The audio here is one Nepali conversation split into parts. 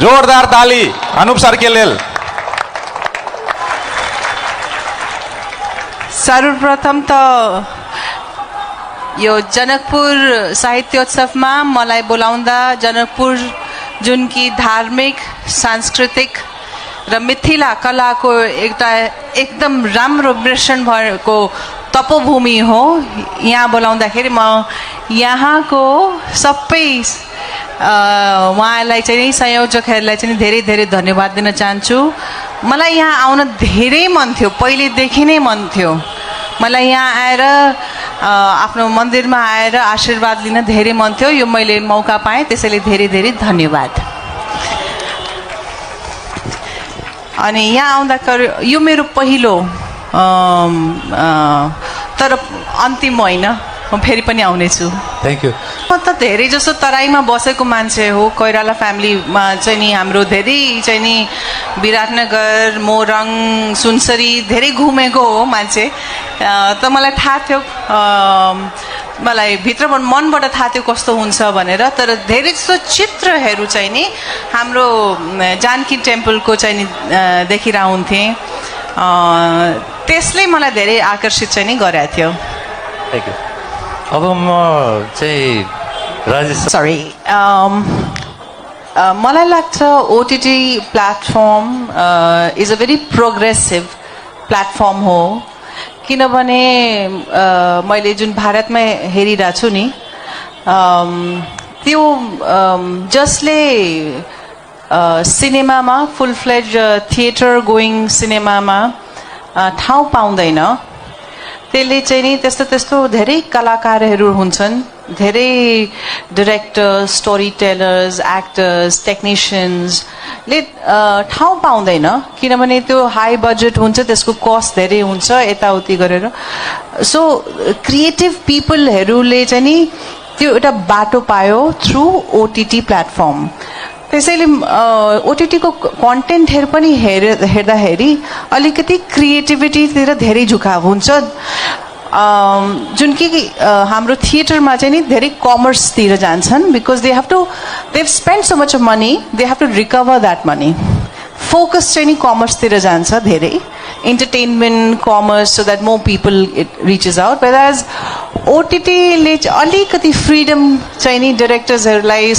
जोरदार ताली अनुप सरके लेल। सर्वप्रथम त यो जनकपुर साहित्योत्सवमा मलाई बोलाउँदा जनकपुर जुन कि धार्मिक सांस्कृतिक र मिथिला कलाको एउटा एकदम राम्रो मिश्रण भएको तपोभूमि हो। यहाँ बोलाउँदाखेरि म यहाँको सबै उहाँलाई चाहिँ संयोजकहरूलाई चाहिँ धेरै धेरै धन्यवाद दिन चाहन्छु। मलाई यहाँ आउन धेरै मन थियो, पहिलेदेखि नै मन थियो। मलाई यहाँ आएर आफ्नो मन्दिरमा आएर आशीर्वाद लिन धेरै मन थियो। यो मैले मौका पाएँ, त्यसैले धेरै धेरै धन्यवाद। अनि यहाँ आउँदाखेरि यो मेरो पहिलो तर अन्तिम होइन, म फेरि पनि आउनेछु। Thank you. म त धेरै जसो तराईमा बसेको मान्छे हो। कोइराला फ्यामिलीमा चाहिँ नि हाम्रो धेरै चाहिँ नि विराटनगर, मोरङ, सुनसरी धेरै घुमेको हो मान्छे। त मलाई थाहा थियो, मलाई भित्रबाट मनबाट थाहा थियो कस्तो हुन्छ भनेर। तर धेरै जस्तो चित्रहरू चाहिँ नि हाम्रो जानकी टेम्पलको चाहिँ नि देखिरहन्थेँ। त्यसले मलाई धेरै आकर्षित चाहिँ नि गरेको थियो। Thank you. अब म चाहिँ राजेश सरी मलाई लाग्छ OTT platform is a very progressive platform हो। किनभने मैले जुन भारतमा हेरिरहेको छु नि त्यो जसले सिनेमामा फुल फ्लेज थिएटर गोइङ सिनेमामा ठाउँ पाउँदैन, त्यसले चाहिँ नि त्यस्तो त्यस्तो धेरै कलाकारहरू हुन्छन्, धेरै डिरेक्टर्स, स्टोरी टेलर्स, एक्टर्स, टेक्निसियन्सले ठाउँ पाउँदैन। किनभने त्यो हाई बजेट हुन्छ, त्यसको कस्ट धेरै हुन्छ यताउति गरेर। सो क्रिएटिभ पिपलहरूले चाहिँ नि त्यो एउटा बाटो पायो थ्रु ओटिटी प्लेटफर्म। त्यसैले ओटिटीको कन्टेन्टहरू पनि हेर्दाखेरि अलिकति क्रिएटिभिटीतिर धेरै झुकाव हुन्छ, जुन कि हाम्रो थिएटरमा चाहिँ नि धेरै कमर्सतिर जान्छन्। Because they have spend so much of money, they have to recover that money. Focus चाहिँ नि कमर्सतिर जान्छ धेरै, entertainment commerce, so that more people it reaches out. Whereas ओटिटीले अलिकति फ्रिडम चाहिँ नि डिरेक्टर्सहरूलाई,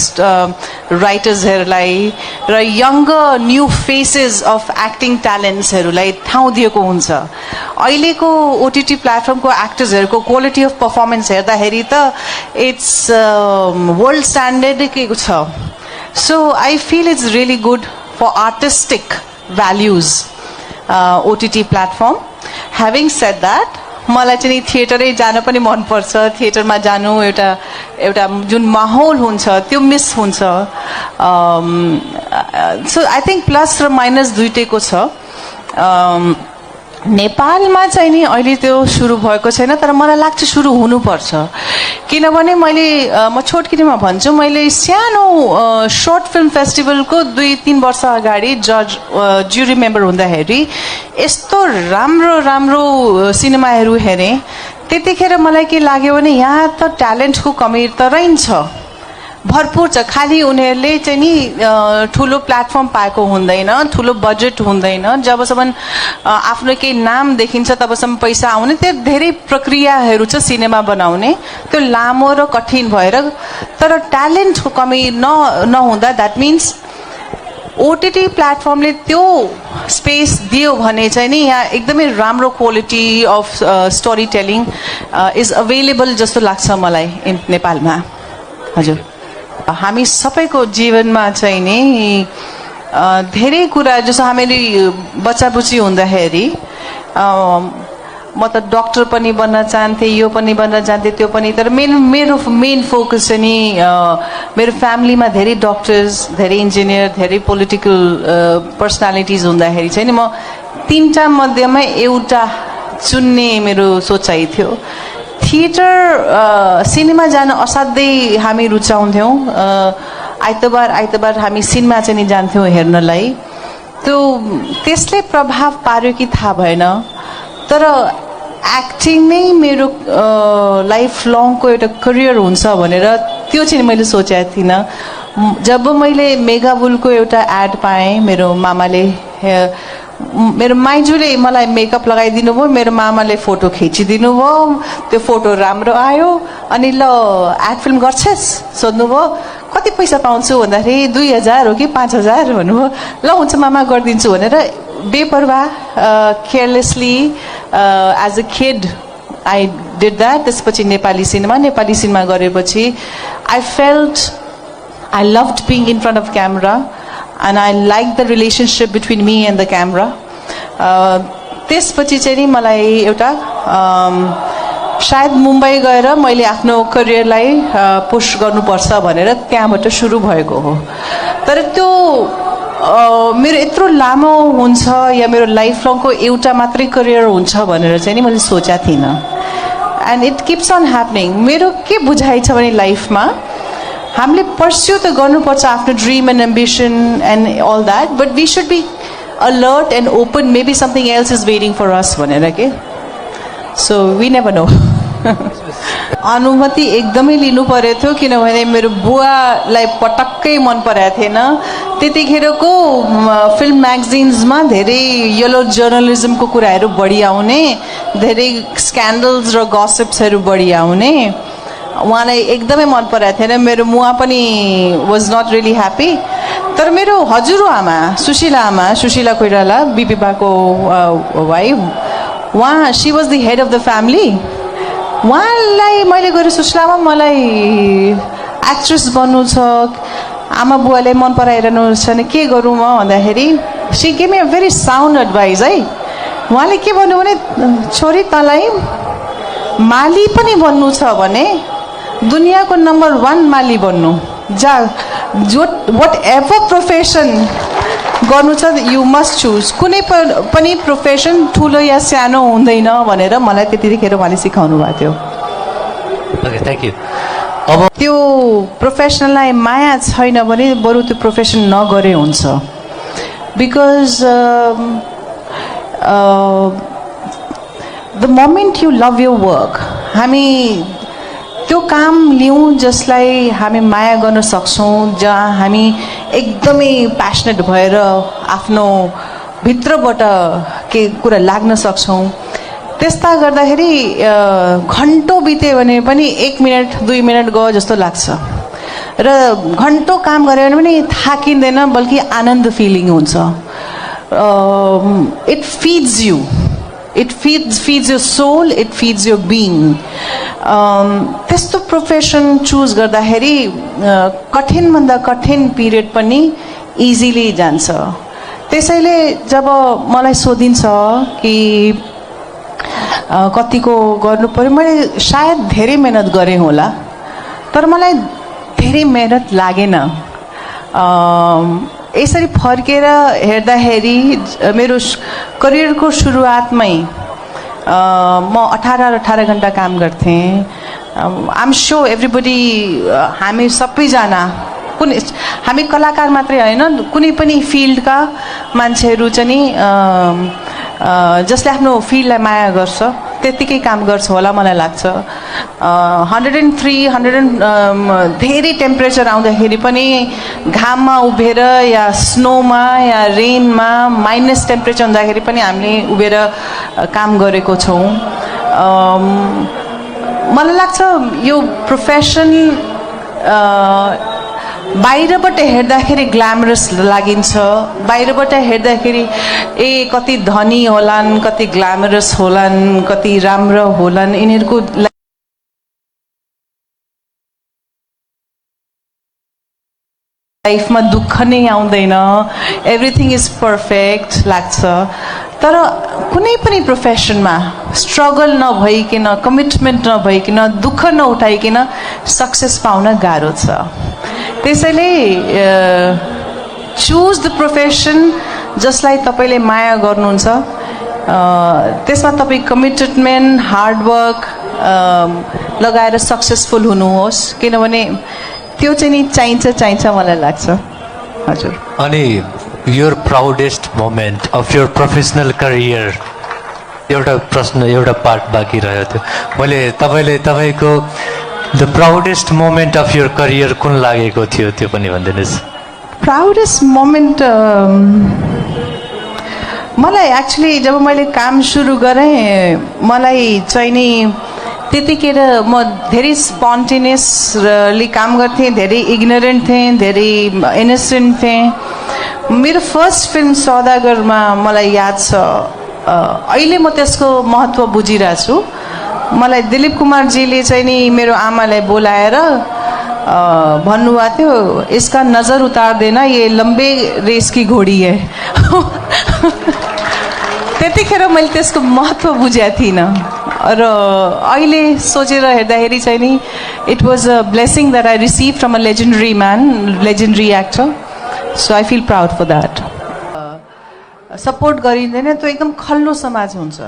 राइटर्सहरूलाई र younger new faces of acting ट्यालेन्ट्सहरूलाई ठाउँ दिएको हुन्छ। अहिलेको ओटिटी प्लेटफर्मको एक्टर्सहरूको क्वालिटी अफ पर्फर्मेन्स हेर्दाखेरि त इट्स वर्ल्ड स्ट्यान्डर्डकै छ। So I feel it's really good for artistic values OTT platform. Having said that, मलाई चाहिँ नि थिएटरै जान पनि मनपर्छ। थिएटरमा जानु एउटा जुन माहौल हुन्छ त्यो मिस हुन्छ। सो आई थिङ्क प्लस र माइनस दुइटैको छ। नेपालमा चाहिँ नि अहिले त्यो सुरु भएको छैन, तर मलाई लाग्छ सुरु हुनुपर्छ। किनभने म छोटकिरीमा भन्छु, मैले सानो सर्ट फिल्म फेस्टिभलको 2-3 वर्ष अगाडि ज्युरी मेम्बर हुँदाखेरि यस्तो राम्रो राम्रो सिनेमाहरू हेरेँ। त्यतिखेर मलाई के लाग्यो भने यहाँ त ट्यालेन्टको कमी त रहन्छ, भरपुर छ। खालि उनीहरूले चाहिँ नि ठुलो प्लेटफर्म पाएको हुँदैन, ठुलो बजेट हुँदैन। जबसम्म आफ्नो केही नाम देखिन्छ तबसम्म पैसा आउने। त्यो धेरै प्रक्रियाहरू छ सिनेमा बनाउने, त्यो लामो र कठिन भएर। तर ट्यालेन्टको कमी नहुँदा द्याट मिन्स ओटिटी प्लेटफर्मले त्यो स्पेस दियो भने चाहिँ नि यहाँ एकदमै राम्रो quality of story telling is available जस्तो लाग्छ मलाई नेपालमा। हजुर, हामी सबैको जीवनमा चाहिँ नि धेरै कुरा, जस्तो हामीले बच्चाबुच्ची हुँदाखेरि म त डक्टर पनि बन्न चाहन्थेँ, यो पनि बन्न चाहन्थेँ, त्यो पनि। तर मेरो मेन फोकस चाहिँ नि मेरो फ्यामिलीमा धेरै डक्टर्स, धेरै इन्जिनियर, धेरै पोलिटिकल पर्सनालिटिज हुँदाखेरि चाहिँ नि म 3टा मध्येमा एउटा चुन्ने मेरो सोचाइ थियो। थिएटर सिनेमा जान असाध्यै हामी रुचाउँथ्यौँ। आइतबार हामी सिनेमा चाहिँ नि जान्थ्यौँ हेर्नलाई। त्यसले प्रभाव पार्यो कि थाहा भएन, तर एक्टिङ नै मेरो लाइफ लङको एउटा करियर हुन्छ भनेर त्यो चाहिँ मैले सोचेको थिइनँ। जब मैले मेगाबुलको एउटा एड पाएँ मेरो मामाले मेरो माइजूले मलाई मेकअप लगाइदिनु भयो, मेरो मामाले फोटो खिचिदिनु भयो, त्यो फोटो राम्रो आयो। अनि ल एड फिल्म गर्छस् सोध्नुभयो, कति पैसा पाउँछु भन्दाखेरि 2000 हो कि 5000 भन्नुभयो। ल हुन्छ मामा गरिदिन्छु भनेर बेपरवाह carelessly as a kid I did that. त्यसपछि नेपाली सिनेमा गरेपछि I felt I loved being in front of camera and I liked the relationship between me and the camera. त्यसपछि चाहिँ नि मलाई एउटा सायद मुम्बई गएर मैले आफ्नो करियरलाई पुश गर्नुपर्छ भनेर त्यहाँबाट सुरु भएको हो। तर त्यो मेरो यत्रो लामो हुन्छ या मेरो लाइफ लङको एउटा मात्रै करियर हुन्छ भनेर चाहिँ नि मैले सोचेको थिइनँ। And it keeps on happening. मेरो के बुझाइ छ भने लाइफमा हामीले पर्स्यु त गर्नुपर्छ आफ्नो dream and ambition and all that, but we should be alert and open, maybe something else is waiting for us भनेर के। So we never know. अनुमति एकदमै लिनु परेको थियो किनभने मेरो बुवालाई पटक्कै मन परेको थिएन। त्यतिखेरको फिल्म म्यागजिन्समा धेरै येलो जर्नलिजमको कुराहरू बढी आउने, धेरै स्क्यान्डल्स र गसिप्सहरू बढी आउने। उहाँलाई एकदमै मन परेको थिएन। मेरो मुवा पनि वाज नट रियली ह्याप्पी। तर मेरो हजुरआमा सुशीला कोइराला बिपिबाको वाइफ, उहाँ she was the head of the family. उहाँलाई मैले गएर सुशीलामा मलाई एक्ट्रेस बन्नु छ, आमा बुवाले मन पराइरहनु छ भने के गरौँ म भन्दाखेरि she gave me a very sound advice है। उहाँले के भन्नु भने छोरी तँलाई माली पनि बन्नु छ भने दुनियाँको नम्बर 1 माली बन्नु जा, जो वाट एभर प्रोफेसन गर्नु छ यु मस्ट चुज। कुनै पनि प्रोफेसन ठुलो या सानो हुँदैन भनेर मलाई त्यतिखेर उहाँले सिकाउनु भएको थियो। Okay, thank you. अब त्यो प्रोफेसनलाई माया छैन भने बरु त्यो प्रोफेसन नगरे हुन्छ। Because the moment you love your work, हामी त्यो काम लिउँ जसलाई हामी माया गर्न सक्छौँ, जहाँ हामी एकदमै प्यासनेट भएर आफ्नो भित्रबाट के कुरा लाग्न सक्छौँ। त्यस्ता गर्दाखेरि घन्टौँ बित्यो भने पनि 1 मिनट 2 मिनट गयो जस्तो लाग्छ र घन्टौँ काम गऱ्यो भने पनि थाकिँदैन, बल्कि आनन्द फिलिङ हुन्छ। It feeds you, it feeds your soul, it feeds your being। त्यस्तो प्रोफेसन चुज गर्दाखेरि कठिनभन्दा कठिन पिरियड पनि इजिली जान्छ। त्यसैले जब मलाई सोधिन्छ कि कतिको गर्नु पर्यो, मैले सायद धेरै मेहनत गरेँ होला, तर मलाई धेरै मेहनत लागेन। यसरी फर्केर हेर्दाखेरि मेरो करियरको सुरुवातमै म 18 घन्टा काम गर्थेँ। आइएम स्योर एभ्रिबडी, हामी सबैजना हामी कलाकार मात्रै होइन, कुनै पनि फिल्डका मान्छेहरू चाहिँ नि जसले आफ्नो फिल्डलाई माया गर्छ त्यतिकै काम गर्छ होला मलाई लाग्छ। 103 धेरै टेम्परेचर आउँदाखेरि पनि घाममा उभिएर या स्नोमा या रेनमा माइनस टेम्परेचर हुँदाखेरि पनि हामीले उभिएर काम गरेको छौँ। मलाई लाग्छ यो प्रोफेसन बाहिरबाट हेर्दाखेरि ग्ल्यामरस लागिन्छ, बाहिरबाट हेर्दाखेरि कति धनी होलान्, कति ग्ल्यामरस होलान्, कति राम्रो होलान्, यिनीहरूको लाइफमा दुःख नै आउँदैन, एभ्रिथिङ इज पर्फेक्ट लाग्छ। तर कुनै पनि प्रोफेसनमा स्ट्रगल नभइकन, कमिटमेन्ट नभइकन, दुःख नउठाइकन सक्सेस पाउन गाह्रो छ। त्यसैले चुज द प्रोफेसन जसलाई तपाईँले माया गर्नुहुन्छ, त्यसमा तपाईँ कमिटमेन्ट, हार्डवर्क लगाएर सक्सेसफुल हुनुहोस्, किनभने त्यो चाहिँ नि चाहिन्छ मलाई लाग्छ। हजुर। अनि your proudest moment of your professional career, एउटा प्रश्न, एउटा पार्ट बाँकी रह्यो थियो। मैले तपाईँको the proudest moment of your career कुन लागेको थियो त्यो पनि भनिदिनुहोस्. प्राउडेस्ट मोमेन्ट मलाई एक्चुली जब मैले काम सुरु गरेँ मलाई चाहिँ नि त्यतिखेर म धेरै स्पन्टेनियसली काम गर्थेँ, धेरै इग्नोरेन्ट थिएँ, धेरै इनोसेन्ट थिएँ. मेरो फर्स्ट फिल्म सौदागरमा मलाई याद छ, अहिले म त्यसको महत्त्व बुझिरहेको छु. मलाई दिलीप कुमारजीले चाहिँ नि मेरो आमालाई बोलाएर भन्नुभएको थियो, यसका नजर उतार देना, ये लम्बे रेस की घोडी है. त्यतिखेर मैले त्यसको महत्त्व बुझेको थिइनँ र अहिले सोचेर हेर्दाखेरि चाहिँ नि it was a blessing that I receive from a legendary man, legendary actor. So I feel proud for that. Support गरिँदैन त्यो एकदम खल्लो समाज हुन्छ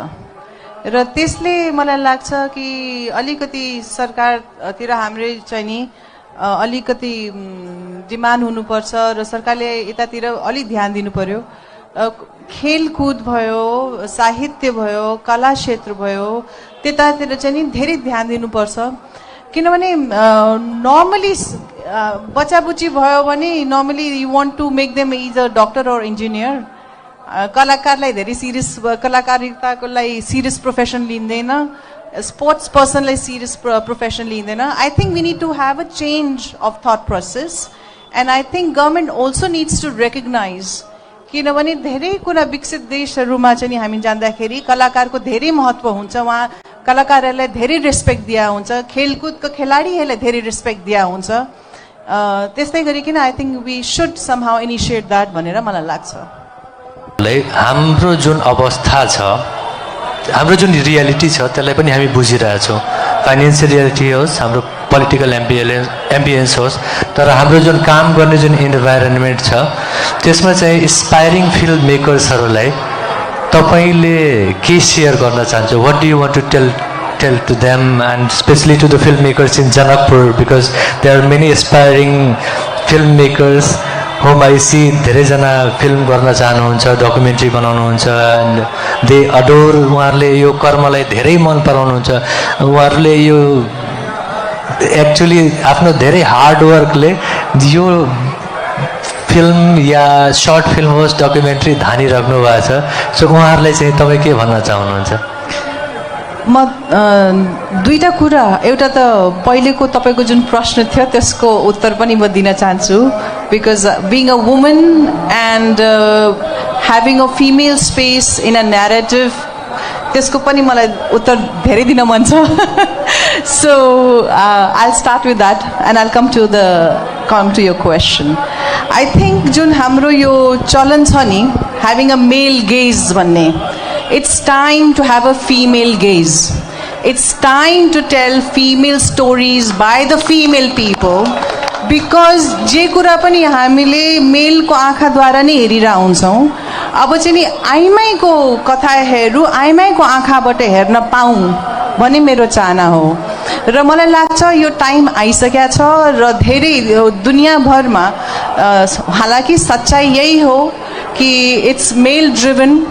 र त्यसले मलाई लाग्छ कि अलिकति सरकारतिर हाम्रै चाहिँ नि अलिकति डिमान्ड हुनुपर्छ र सरकारले यतातिर अलिक ध्यान दिनु पर्यो. खेलकुद भयो, साहित्य भयो, कला क्षेत्र भयो, त्यतातिर चाहिँ नि धेरै ध्यान दिनुपर्छ. किनभने नर्मली बच्चाबुच्ची भयो भने normally you want to make them is a doctor or engineer. कलाकारलाई धेरै सिरियस, कलाकारिताको लागि सिरियस प्रोफेसन लिँदैन, स्पोर्ट्स पर्सनलाई सिरियस प्रोफेसन लिँदैन. I think we need to have a change of thought process and I think government also needs to recognise. किनभने धेरै कुरा विकसित देशहरूमा चाहिँ हामी जाँदाखेरि कलाकारको धेरै महत्त्व हुन्छ, वहाँ कलाकारहरूलाई धेरै रेस्पेक्ट दिया हुन्छ, खेलकुदको खेलाडीहरूलाई धेरै रेस्पेक्ट दिया हुन्छ. त्यस्तै गरिकन I think we should somehow initiate that भनेर मलाई लाग्छ. हाम्रो जुन अवस्था छ, हाम्रो जुन रियालिटी छ त्यसलाई पनि हामी बुझिरहेछौँ. फाइनेन्सियल रियालिटी होस्, हाम्रो पोलिटिकल एम्बियन्स होस्, तर हाम्रो जुन काम गर्ने जुन इन्भाइरोन्मेन्ट छ त्यसमा चाहिँ इन्सपायरिङ फिल्म मेकर्सहरूलाई तपाईँले के सेयर गर्न चाहन्छ? What do you want to tell to them and specially to the film makers in Janakpur, because there are many aspiring film makers home I see. धेरैजना फिल्म गर्न चाहनुहुन्छ, डकुमेन्ट्री बनाउनुहुन्छ एन्ड दे अडोर. उहाँहरूले यो कर्मलाई धेरै मन पराउनुहुन्छ. उहाँहरूले यो एक्चुली आफ्नो धेरै हार्डवर्कले यो फिल्म या सर्ट फिल्म होस्, डकुमेन्ट्री धानिराख्नु भएको छ. सो उहाँहरूलाई चाहिँ तपाईँ के भन्न चाहनुहुन्छ? म दुईटा कुरा, एउटा त पहिलेको तपाईँको जुन प्रश्न थियो त्यसको उत्तर पनि म दिन चाहन्छु. Because being a woman and having a female space in a narrative, त्यसको पनि मलाई उत्तर धेरै दिन मन छ. So I start with that and I come to your question. I think जुन हाम्रो यो चलन छ नि, ह्याभिङ अ मेल गेज भन्ने, it's time to have a female gaze. It's time to tell female stories by the female people, because जे कुरा पनि हामीले मेलको आँखाद्वारा नै हेरिरह हुन्छौँ. अब चाहिँ नि आइमाईको कथाहरू आइमाईको आँखाबाट हेर्न पाऊँ भन्ने मेरो चाहना हो. र मलाई लाग्छ यो टाइम आइसकेको छ र धेरै दुनियाँभरमा हालाकि सच्चाइ यही हो कि it's male driven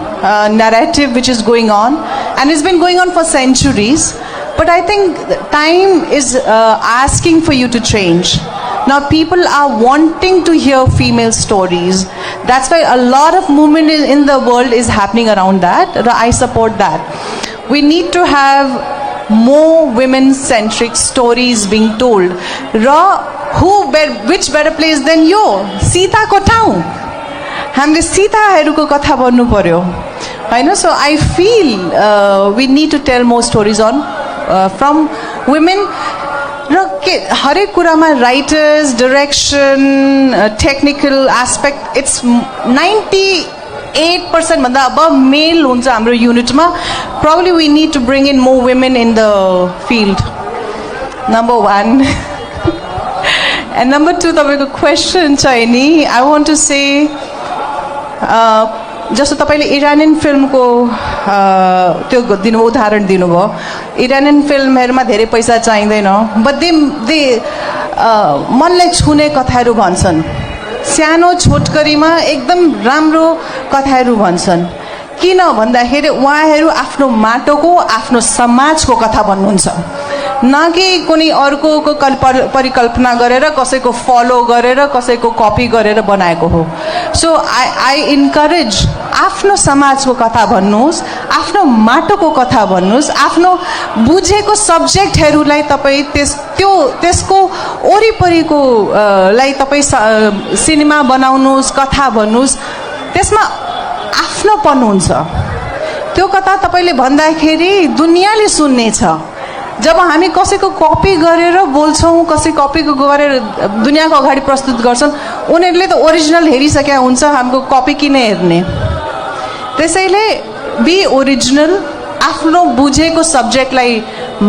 narrative which is going on and it's been going on for centuries, but I think time is asking for you to change. Now people are wanting to hear female stories. That's why a lot of movement in the world is happening around that. I support that. We need to have more women centric stories being told. Which better place than you? Sita ko ठाउँ, हामीले सीताहरूको कथा भन्नु पर्यो हैन. So I feel we need to tell more stories on from women. र के हरेक कुरामा writers, direction, technical aspect, it's 98% भन्दा अबभ मेल हुन्छ हाम्रो युनिटमा. Probably we need to bring in more women in the field, number 1. And number 2, तपाईँको क्वेसन चाहिँ नि आई वान्ट टु से, जस्तो तपाईँले इरानियन फिल्मको त्यो उदाहरण दिनुभयो. इरानियन फिल्महरूमा धेरै पैसा चाहिँदैन, बट दे मनलाई छुने कथाहरू भन्छन्. सानो छोटकरीमा एकदम राम्रो कथाहरू भन्छन्. किन भन्दाखेरि उहाँहरू आफ्नो माटोको, आफ्नो समाजको कथा भन्नुहुन्छ. न कि कुनै अर्कोको परिकल्पना गरेर कसैको फलो गरेर कसैको कपी गरेर बनाएको हो. सो आई इन्करेज आफ्नो समाजको कथा भन्नुहोस्, आफ्नो माटोको कथा भन्नुहोस्, आफ्नो बुझेको सब्जेक्टहरूलाई तपाईँ त्यसको वरिपरिको लाई तपाईँ सिनेमा बनाउनुहोस्, कथा भन्नुहोस्, त्यसमा आफ्नोपन हुन्छ. त्यो कथा तपाईँले भन्दाखेरि दुनियाँले सुन्नेछ. जब हामी कसैको कपी गरेर बोल्छौँ, कसै कपीको गरेर दुनियाँको अगाडि प्रस्तुत गर्छन्, उनीहरूले त ओरिजिनल हेरिसकेका हुन्छ, हाम्रो कपी किन हेर्ने. त्यसैले बी ओरिजिनल, आफ्नो बुझेको सब्जेक्टलाई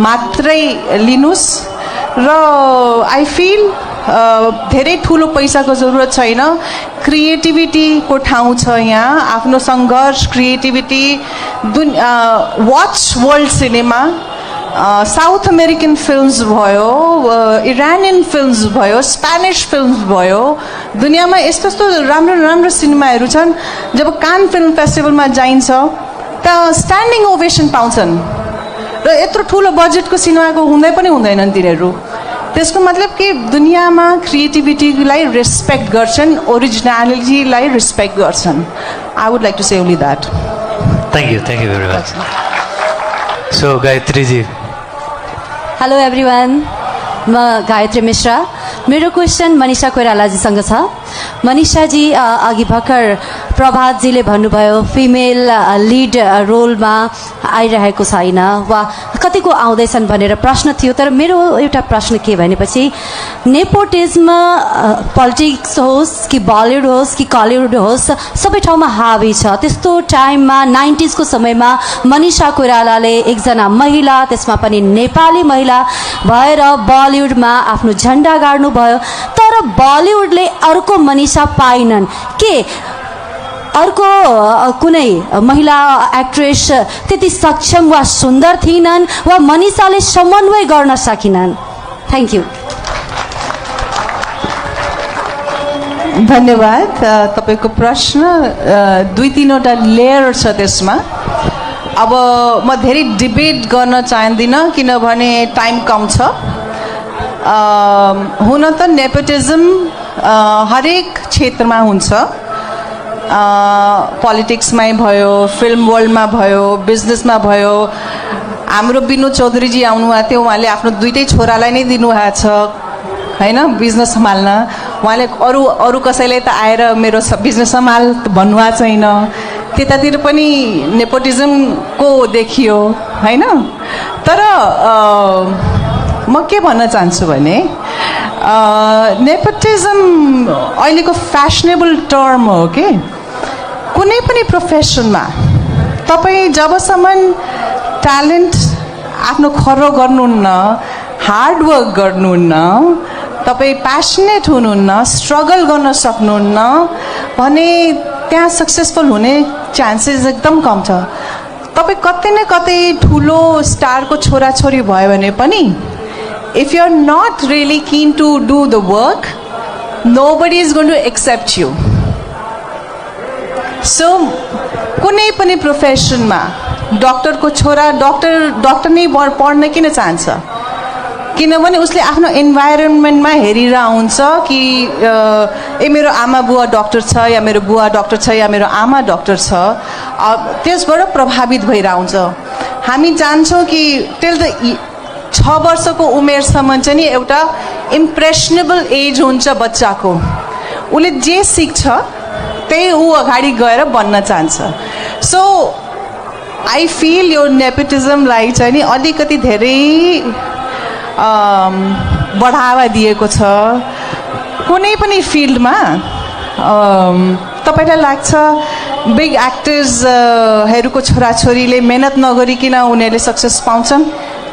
मात्रै लिनुहोस्. र आई फिल धेरै ठुलो पैसाको जरुरत छैन, क्रिएटिभिटीको ठाउँ छ यहाँ. आफ्नो सङ्घर्ष, creativity, watch world cinema, south American films भयो, इरानियन फिल्म्स भयो, स्पेनिस फिल्म्स भयो. दुनियाँमा यस्तो यस्तो राम्रो राम्रो सिनेमाहरू छन्. जब कान फिल्म फेस्टिभलमा जाइन्छ त स्ट्यान्डिङ ओभेसन पाउँछन्, र यत्रो ठुलो बजेटको सिनेमाको हुँदै पनि हुँदैनन् तिनीहरू. त्यसको मतलब कि दुनियाँमा क्रिएटिभिटीलाई रेस्पेक्ट गर्छन्, ओरिजिनालिटीलाई रेस्पेक्ट गर्छन्. I would like to say only that. Thank you very much. So गायत्रीजी. हेलो एभ्रिवान, म गायत्री मिश्रा. मेरो क्वेसन मनिषा कोइरालाजीसँग छ. मनिषाजी, अघि भर्खर प्रभातजीले भन्नुभयो फिमेल लिड रोलमा आइरहेको छैन वा कतिको आउँदैछन् भनेर प्रश्न थियो. तर मेरो एउटा प्रश्न के भनेपछि नेपोटिज्म पोलिटिक्स होस् कि बलिउड होस् कि कलिउड होस्, सबै ठाउँमा हावी छ. त्यस्तो टाइममा 90s को समयमा मनिषा कोइरालाले एकजना महिला, त्यसमा पनि नेपाली महिला भएर बलिउडमा आफ्नो झन्डा गाड्नुभयो. तर बलिउडले अर्को मनिषा पाइनन्. के अर्को कुनै महिला एक्ट्रेस त्यति सक्षम वा सुन्दर थिएनन् वा मनिषाले समन्वय गर्न सकिनन्? Thank you. धन्यवाद. तपाईँको प्रश्न 2-3वटा लेयर छ त्यसमा. अब म धेरै डिबेट गर्न चाहदिनँ किनभने टाइम कम छ. हुन त नेपोटिज्म हरेक क्षेत्रमा हुन्छ. पोलिटिक्समै भयो, फिल्म वर्ल्डमा भयो, बिजनेसमा भयो. हाम्रो विनोद चौधरीजी आउनुभएको थियो, उहाँले आफ्नो 2टै छोरालाई नै दिनुभएको छ होइन बिजनेस सम्हाल्न. उहाँले अरू कसैले त आएर मेरो बिजनेस सम्हाल भन्नुभएको छैन. त्यतातिर पनि नेपोटिज्मको देखियो होइन. तर म के भन्न चाहन्छु भने नेपोटिज्म अहिलेको फ्यासनेबल टर्म हो कि कुनै पनि प्रोफेसनमा तपाईँ जबसम्म ट्यालेन्ट आफ्नो खरो गर्नुहुन्न, हार्डवर्क गर्नुहुन्न, तपाईँ प्यासनेट हुनुहुन्न, स्ट्रगल गर्न सक्नुहुन्न भने त्यहाँ सक्सेसफुल हुने चान्सेस एकदम कम छ. तपाईँ कतै न कतै ठुलो स्टारको छोराछोरी भयो भने पनि if you're not really keen to do the work, nobody is going to accept you. So कुनै पनि प्रोफेसनमा डक्टरको छोरा डक्टर नै पढ्न किन चाहन्छ? किनभने उसले आफ्नो इन्भाइरोमेन्टमा हेरेर आउँछ कि ए मेरो आमा बुवा डक्टर छ या मेरो बुवा डक्टर छ या मेरो आमा डक्टर छ, त्यसबाट प्रभावित भएर आउँछ. हामी जान्छौँ कि टिल द 6 वर्षको उमेरसम्म चाहिँ नि एउटा इम्प्रेसनेबल एज हुन्छ बच्चाको. उसले जे सिक्छ त्यही ऊ अगाडि गएर बन्न चाहन्छ. सो आई फिल यो नेपोटिज्मलाई चाहिँ नि अलिकति धेरै बढावा दिएको छ. कुनै पनि फिल्डमा तपाईँलाई लाग्छ बिग एक्टर्सहरूको छोराछोरीले मेहनत नगरिकन उनीहरूले सक्सेस पाउँछन्?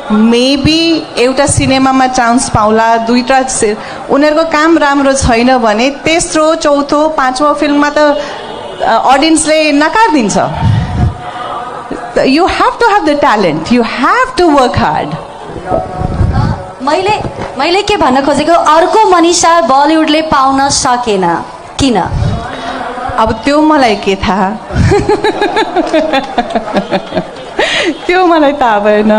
मेबी एउटा सिनेमामा चान्स पाउला, 2टा उनीहरूको काम राम्रो छैन भने तेस्रो, चौथो, 5औं फिल्ममा त अडियन्सले नकार्दिन्छ. You have to have the talent, you have to work hard. मैले के भन्न खोजेको, अर्को मनिषा बलिउडले पाउन सकेन किन? अब त्यो मलाई के थाहा. त्यो मलाई थाहा भएन.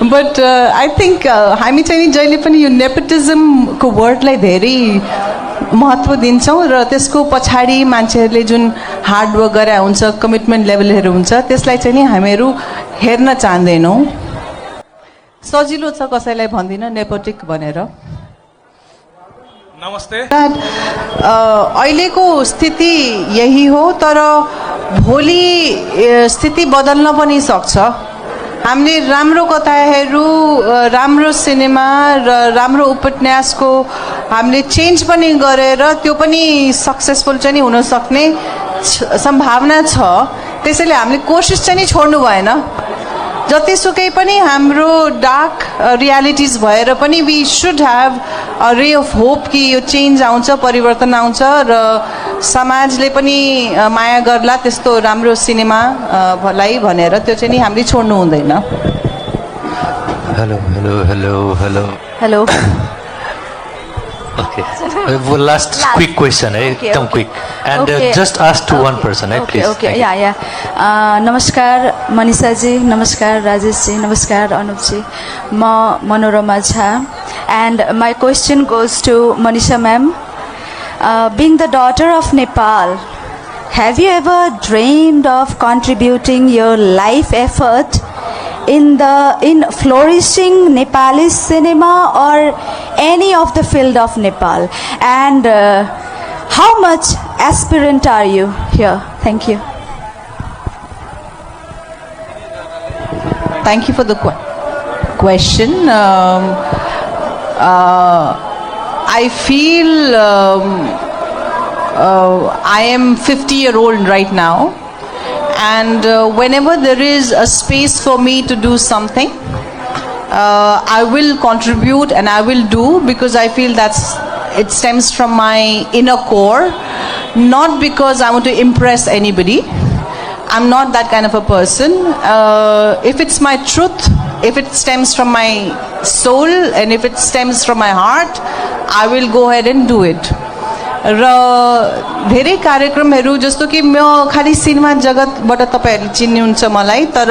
बट आई थिङ्क हामी चाहिँ नि जहिले पनि यो नेपोटिजमको वर्डलाई धेरै महत्त्व दिन्छौँ र त्यसको पछाडि मान्छेहरूले जुन हार्डवर्क गरे हुन्छ कमिटमेन्ट लेभलहरू हुन्छ त्यसलाई चाहिँ नि हामीहरू हेर्न चाहँदैनौँ सजिलो छ कसैलाई भन्दिनँ नेपोटिक भनेर नमस्ते अहिलेको स्थिति यही हो तर भोलि स्थिति बदल्न पनि सक्छ हामीले राम्रो कथाहरू राम्रो सिनेमा र राम्रो उपन्यासको हामीले चेन्ज पनि गरेर त्यो पनि सक्सेसफुल चाहिँ नि हुन सक्ने सम्भावना छ त्यसैले हामीले कोसिस चाहिँ नि छोड्नु भएन जतिसुकै पनि हाम्रो डार्क रियालिटिज भएर पनि वी शुड ह्याभ अ रे अफ होप कि यो चेन्ज आउँछ परिवर्तन आउँछ र समाजले पनि माया गर्ला त्यस्तो राम्रो सिनेमा भलाई भनेर त्यो चाहिँ नि हामीले छोड्नु हुँदैन hello hello hello hello hello Okay. Last quick question, एकदम quick. And just ask to one person, please. Okay, yeah. नमस्कार मनीषा जी, नमस्कार राजेश जी, नमस्कार अनुप जी. म Manorama Jha. And my question goes to Manisha ma'am. Being the daughter of Nepal, have you ever dreamed of contributing your life effort in flourishing Nepali cinema or any of the field of Nepal, and how much aspirant are you here? Thank you. Thank you for the question. I feel I am 50-year-old right now. And whenever there is a space for me to do something, I will contribute and I will do because I feel it stems from my inner core, not because I want to impress anybody. I'm not that kind of a person. If it's my truth, if it stems from my soul and if it stems from my heart, I will go ahead and do it. र धेरै कार्यक्रमहरू जस्तो कि म खालि सिनेमा जगतबाट तपाईहरुले चिन्नुहुन्छ मलाई तर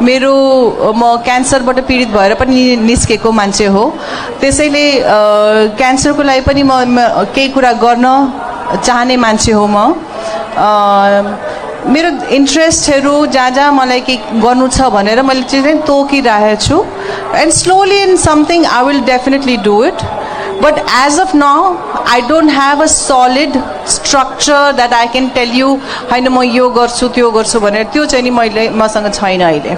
म क्यान्सरबाट पीडित भएर पनि निस्केको मान्छे हो त्यसैले क्यान्सरको लागि पनि म केही कुरा गर्न चाहने मान्छे हो म मेरो इन्ट्रेस्टहरू जहाँ मलाई के गर्नु छ भनेर मैले चाहिँ तोकिरहेको छु and slowly in something I will definitely do it But as of now, I don't have a solid structure that I can tell you, हैन म यो गर्छु त्यो गर्छु भनेर त्यो चाहिँ नि मसँग छैन अहिले.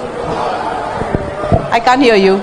I can't hear you.